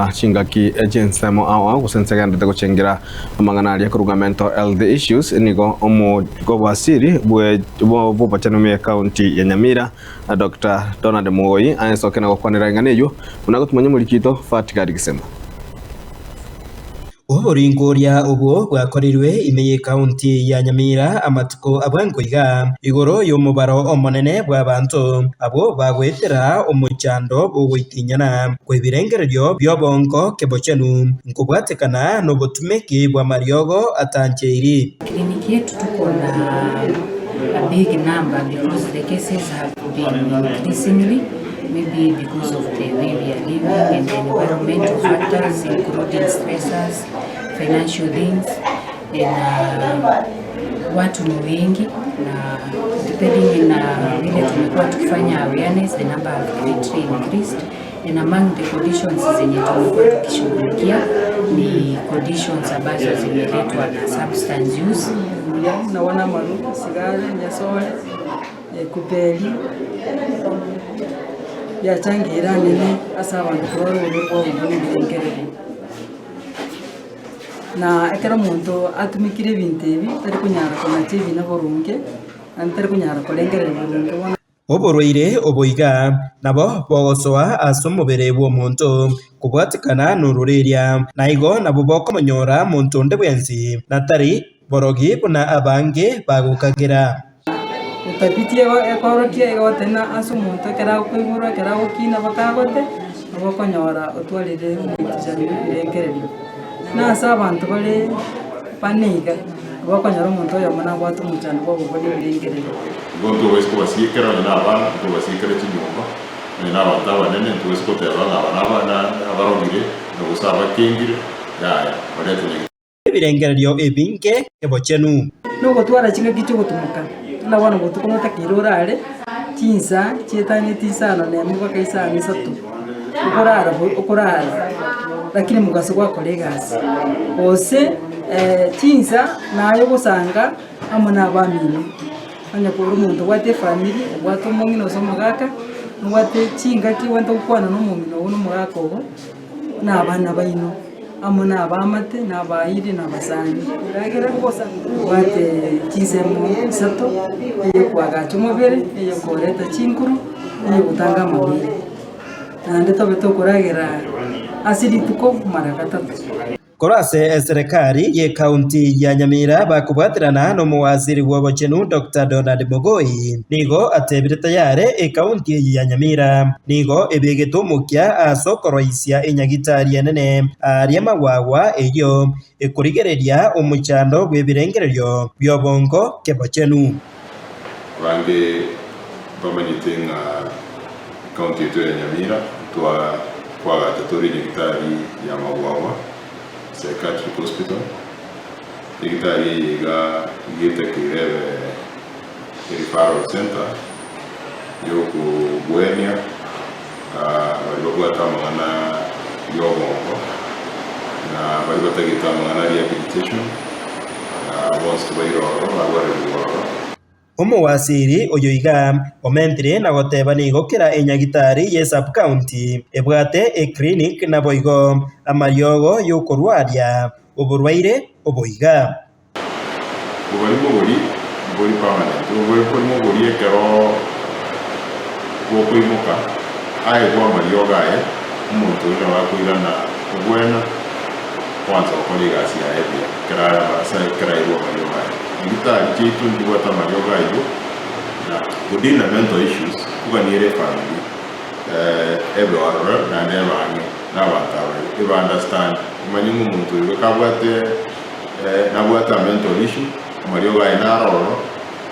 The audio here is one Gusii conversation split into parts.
Buna chingaki chi'ensemo ao ao gose ense egenderete gochengera amang'ana aria korwa mental health issues, nigo omobasiri bw'obochenu ime y'ecounty ya Nyamira Doctor Donald Mugoi aesoke na gokwanera eng'ana eyio buna gotumanya omoriki oito Fatgard Gisema. Oboringoria obwo bwakorirwe ime y'Ekaunti ya Nyamira amatuko a bwango iga, igoro y'omobaro omonene bw'abanto abwo bagoetera omochando bw'ogoitinyana kw'ebirengererio bi'obongo kebochenu, nkobwatekana nobotumeki bw'amariogo atancheiri. Clinic yetu tuko na a big number because the cases have been increasingly maybe because of the way we are living and the environmental factors including stressors, financial things and uh, watu ni wengi na depending na vile tumekuwa tukifanya awareness the number have greatly increased and among the conditions zenye tumekuwa tukishughulikia ni conditions ambazo zimeletwa na substance use. Nabo namaru, sigara, nyasore, Ekubeli yachangeire anene ase abanto korwa ororo rwa obongo na ebirengererio. Na ekero omonto atumekire ebinto ebi, tari konyara konacha ebina boronge, naende tari konyara korengereria boronge bono. Oborwaire obo iga nabo bogosoa ase omobere bw'omonto kobwatekana nororeria, na igo nabo bokomonyora monto onde bwensi, na tari borogi buna abange bagokagera. Etafiti ekoorokia egotenena ase omonto ekero akoiborwa, ekero agokina mpaka agote, nabo okonyora otwarire omoichani bwa ebirengererio. Na ase abanto bare bane iga, nabo okonyora omonto oyomo nabwate omochando bwa obobani ebirengererio. Igo ntobase kobasiekera onye na abana, ntobasiekera chinyomba, onye na abanto abanene, ntobase koteba ng'a aba naba nabarogire, na gose abakengire, yaya, barete nyagitari. Ebirengererio ebinge kebochenu. Nogotwara chingaki chi'ogotumoka, buna bono botuko notakeire orare chinsa chietanetie isano na emo mpaka isano isato, okorara bo okorara lakini mogaso gwakora egasi. Gose chinsa naye ogosanga amo na abamino, onye kore omonto obwate efamiri, obwate omong'ina gose omogaka, nobwate chingaki obwenerete gokwana na omong'ina ogo na omogaka ogo. Na abana baino, amo nabaamate, na abairi, na abasani. Obwate chinsemo isato, eyokoagacha omobere, eyokoreta chinkuru, eyogotanga amarwaire. Naende tobe tokoragera ase rituko mara gatato. Korwa ase eserekari y'Ekaunti ya Nyamira bakobwaterana n'omowaziri bw'obochenu Doctor Donald Mogoi nigo atebire tayare ekaunti eye ya Nyamira nigo ebegete omokia ase okoroisia enyagitari enene aaria Magwagwa eyio ekorigereria omochando bw'ebirengererio bi'obongo kebochenu. Abange mbamanyete ng'a ekaunti yaito ya Nyamira ntwa kwagacha tore nyagitari ya Magwagwa Psychiatric Hospital. Nyagitari eye iga iga etakeire ebe e referral center yokobwenia baria babwate amang'ana y'obongo na baria batagete amang'ana a rehabilitation bonsi tobaire ororo barwarerigwe ororo. Omowasiri oyo iga omentire na goteba nigo kera enyagitari ye sub-county ebwate eclinic naboigo amariogo yokorwaria oborwaire obo iga. Oborimo boria mbori permanent, oborimo boria ekero bokoimoka aegwe amariogo aye, omonto oyio nabo akoirana kobwena kwansa gokora egasi yaye buya ekero ase ekero airwe amariogo aye. Nyagetari chiaito nchibwate amariogo ayio na to deal na mental issues koganiere efamiri ebe ororo naende ebe ang'e na abanto aba eba understand omanye ng'a omonto oyo goika abwate nabwate a mental issue amariogo aye naro ororo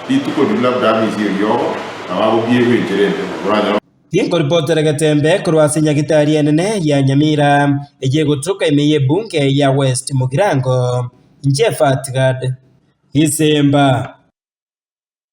rituko riria labda amisie eriogo nabo agobierwa enchera ende nabo oranyore. Ginkoripotera Getembe korwa ase Nyagitari enene ya Nyamira, eyio egotuka ime y'ebunge ya West Mugirango, inche Fatgad Gisemba.